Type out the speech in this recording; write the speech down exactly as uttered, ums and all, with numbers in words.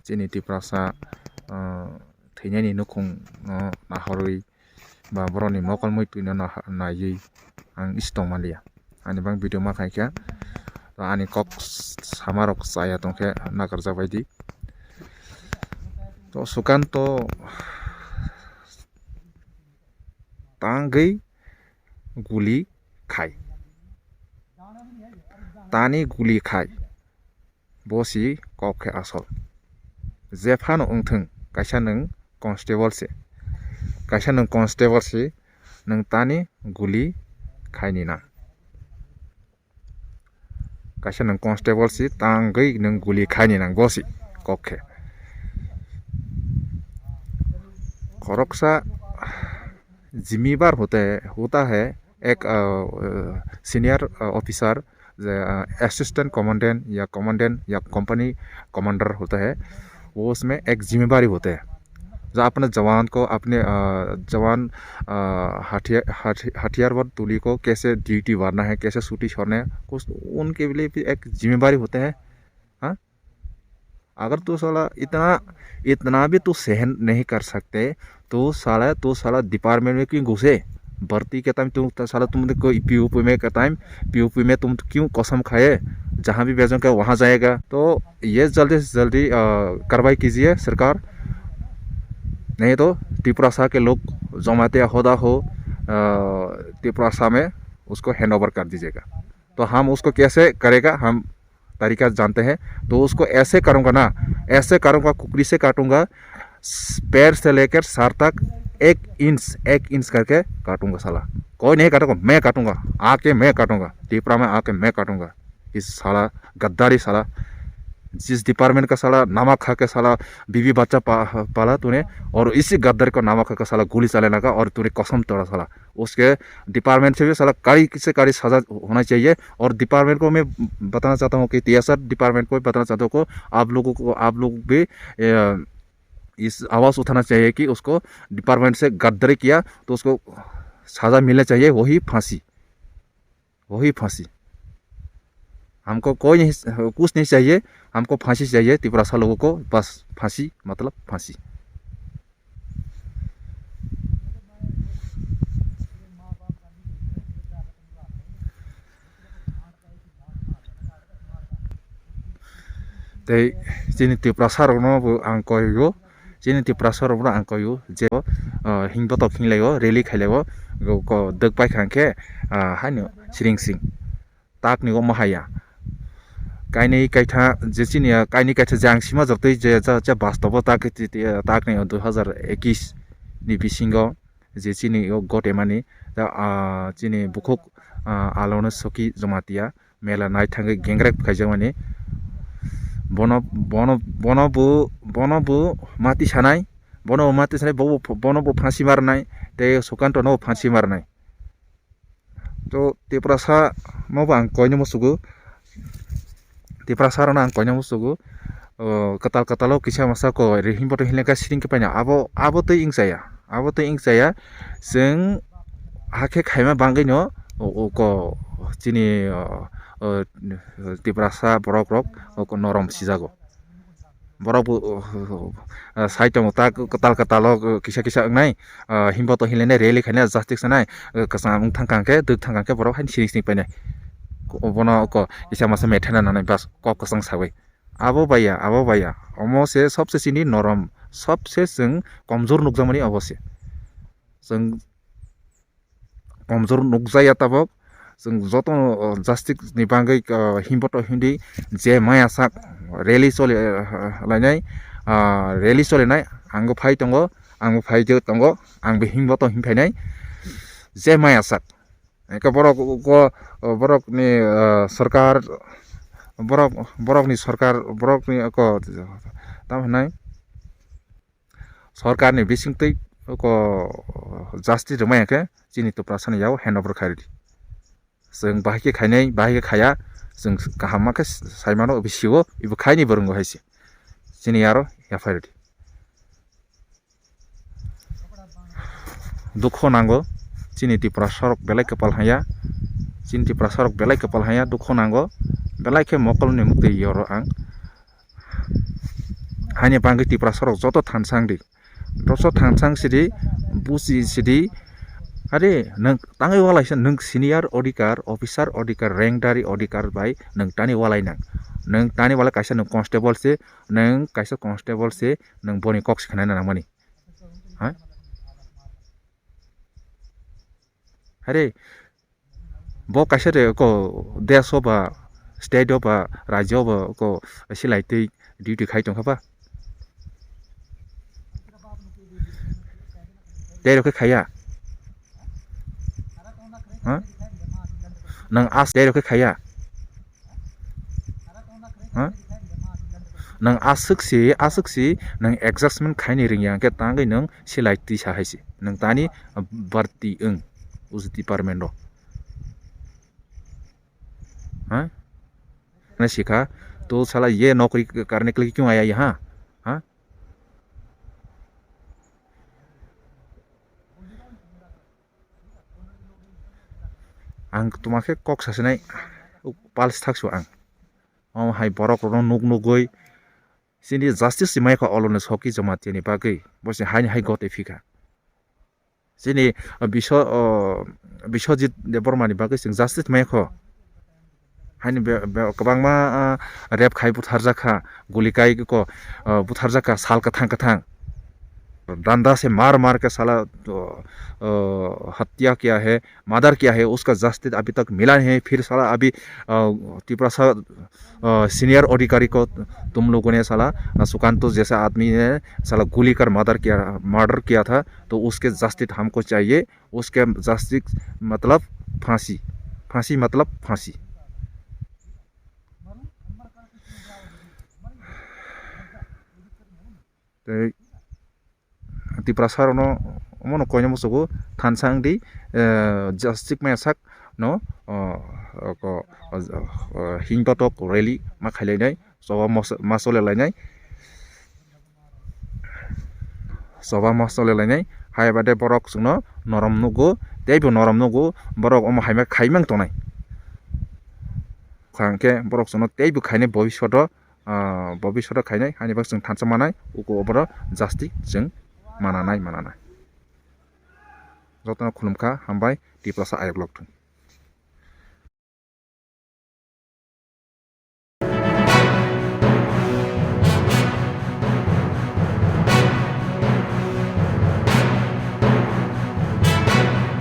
chini Tiprasa, ah, thwinani nukhung no nahorwi ba borokni mokol muitwi no nah-, naiwi ang isi tongmanliya. Ani bang video ma khaikha, to ani kok s-, samarok chaya tongkhe nakarjak baidi. To Sukanto tangwi guli khai. Tani guli khai. Bo si kok khe asol. Jephano wngthwng, kaisa nwng constable se. Kaisa nwng constable se, nwng tani guli khaini nang. Kaisa nwng constable si tangwi nwng guli khaini nang bo si kok khe. Khoroksa zimmibar hote hota hai ek, ah, senior, ah, officer, je, ah, assistant commandant ya commandant ya company commander hota hai, wo usme ek zimmibar hote hai. जो अपने जवान को, अपने, अ, जवान, अ, हथिया-, हथि-, हथियार पर तुली को कैसे ड्यूटी मारना है, कैसे छुट्टी छोड़ना है, कुछ उनके लिए भी एक जिम्मेदारी होता है। हाँ, अगर तू साला इतना, इतना भी तू सहन नहीं कर सकते, तो साला, तू साला डिपार्टमेंट में क्यों घुसे? भर्ती के टाइम तू, साला, तुम कोई पीओपी में के टाइम, पीओपी में तुम क्यों कसम खाए? जहाँ भी भेजोगे वहाँ जाएगा। तो ये जल्दी से जल्दी, अ, कार्रवाई कीजिए सरकार, नहीं तो तिपरासा के लोग जमातिया होदा हो, अ, तिपरासा में उसको हैंड ओवर कर दीजिएगा। तो हम उसको कैसे करेगा, हम तरीका जानते हैं। तो उसको ऐसे करूँगा ना, ऐसे करूँगा, कुकरी से काटूँगा, पैर से लेकर सर तक एक इंच, एक इंच करके काटूँगा साला। कोई नहीं काटेगा, मैं काटूँगा, आके मैं काटूँगा, तिपरा में आके मैं काटूँगा। इस साला गद्दारी साला, जिस डिपार्टमेंट का साला नमक खा के साला बीवी बच्चा पा-, पाला तूने, और इसी गद्दारी को नमक खा के साला गोली चलाने का, और तूने कसम तोड़ा साला। उसके डिपार्टमेंट से भी साला कड़ी से कड़ी सजा होना चाहिए। और डिपार्टमेंट को मैं बताना चाहता हूँ कि टीएसआर डिपार्टमेंट को भी बताना चाहता हूँ कि आप लोगों को, आप लोग भी, ए, इस आवाज़ उठाना चाहिए कि उसको डिपार्टमेंट से गद्दारी किया तो उसको सजा मिलना चाहिए, वही फांसी। वही फांसी। हमको कोई नहीं, कुछ नहीं चाहिए, हमको फांसी चाहिए तिपरासा लोगों को, बस फांसी, मतलब फांसी। Tei chini Tiprasa rokno bo ang koi o, chini Tiprasa rokno ang koi o je, ah, himbotok hinglai o, rally khailai o, ko, ko, dwk paikha hwnkhe, ah, haino siring sing. Takni o mahaya. Kainwi kaitha je chini ya, kainwi kaitha je ang sima joktwi je, je, je bastobo tak, takni o dui hazar ekis ni bisingo je chini o gotemani, ah, chini bukhuk, ah, Alono Soki Jamatia mela naithangwi gengrek khaijakmani. Bono, bono, bono bo, bono bo mati sanai, bono bo mati sanai, bo, bono bo phansi marnai, tei Sukanto no phansi marnai. To Tiprasa no bo ang koino musugo, Tiprasa rok no ang koino musugo, o, kwtal kwtal o kisa masa ko ri himboto hinleka siring khe paina abo, abo tei wngchaya, abo tei wngchaya. Chwng hakhe khaima bangwi no o, o ko chini, o, o, Tiprasa borok rok o ko norom sijago. Borok bo, o, o, o, sai tongo ta kwtal kwtal o kisa kisa wngnai, o, himboto hinlainai rally khainai justice sanai, o, kwcham wng thangkha hwnkhe dwk thangkha hwnkhe borok haino siring siring painai. Bono ko kisa masa methena nanai bas kok kwchang sawi. Abo baiya, abo baiya. Omo se sobse chini norom, sobse chwng komjor nukjakmani obo se. Chwng komjor nukjakya tabok. Chwng jotono, o, justice ni bagwi, o, himboto hindi je maya sak rally choli, o, lainai, o, rally cholinai. Ang bo phai tongo, ang bo phai tongo, ang bo himboto himphainai je maya sak. Eke borok ko, borokni, ah, sorkar, borok, borokni sorkar, borokni ko, tamo hwnai, sorkarni bisingtwi ko justice rwmai hwnkhe chini Tiprasani yago hand over khairidi. Chwng bahai khe khainai, bahai khe khaya, chwng kaham ma khe saimano, bisi o, ibo khaini borwngo hai se. Chini aro yaphairidi. Dukho nango, chini Tiprasa rok belai kwpal haya, chini Tiprasa rok belai kwpal haya, dukho nango, belai khe mokolni mukti yoro ang. Haini bagwi Tiprasa rok joto thansa wng di. Joto thansa wng sidi, busi sidi. Are nwng tangwi walaisa, nwng senior adhikar, officer adhikar, rank dari adhikar bai nwng tani walai nang. Nwng tani walai kaisa nwng constable se, nwng kaisa constable se, nwng boni kok se khnai nangmani. Ha? Are, bo kaisa de ko desh o ba, state o ba, rajyo o ba ko silai twi duty khai tong kha ba? Tei rok khe khaiya? Ha? Nang as tei rok khe khaiya? Ha? Nang aswk si, aswk si, nang adjustment khaini ringya, hwnkhe tangwi nang silai tisa hai si. Nang tani barti wng, us department o. Ha? Na sikha, to sala ye nokri karne ke liye kyun aaya yahan? Ha? Ang tuma khe kok sasinai, pals thaksu ang. Omo hai borok rokno nuk nugwi, chini justice si maikha oloni soki Jamatia ni bagwi, bo se haini hai gote phikha. Chini, o, Biswa-, o, Biswajit Debbarma ni bagwi chwng justice maikho. Haini be-, be-, kwbangma, ah, rape khai butharjak kha, guli kai ko, ah, butharjak kha sal kwthang kwthang. Danda se mar mar ke sala, ah, ah, hatya kiya hai, murder kiya hai, uska justice abhi tak mila nahi hai, phir sala abhi, ah, Tiprasa, ah, senior adhikari ko tum logo ne sala, ah, Sukanto jaisa aadmi ne sala guli kar murder kiya, murder kiya tha, to uske justice humko chahiye. Uske justice matlab phansi, phansi matlab phansi. Tei Tiprasa rokno omono koino musugo thansa wngdi, eh, justice maya sak no, oh, ko, oh, hing totok rally ma khailainai. Choba mos-, ma chole lainai. Choba ma chole lainai. Hai bade borok chwngno norom nugo, teibo norom nugo, borok omo hai ma khai mang tongnai. Hwnkhe borok chwngno teibo khainai bobishoto, ah, bobishoto khainai, haini bagwi chwng thansa manai, uko oboro justice chwng mananai, mananai. Jotono khulumkha, hambai, Tiprasa ayok lok thung.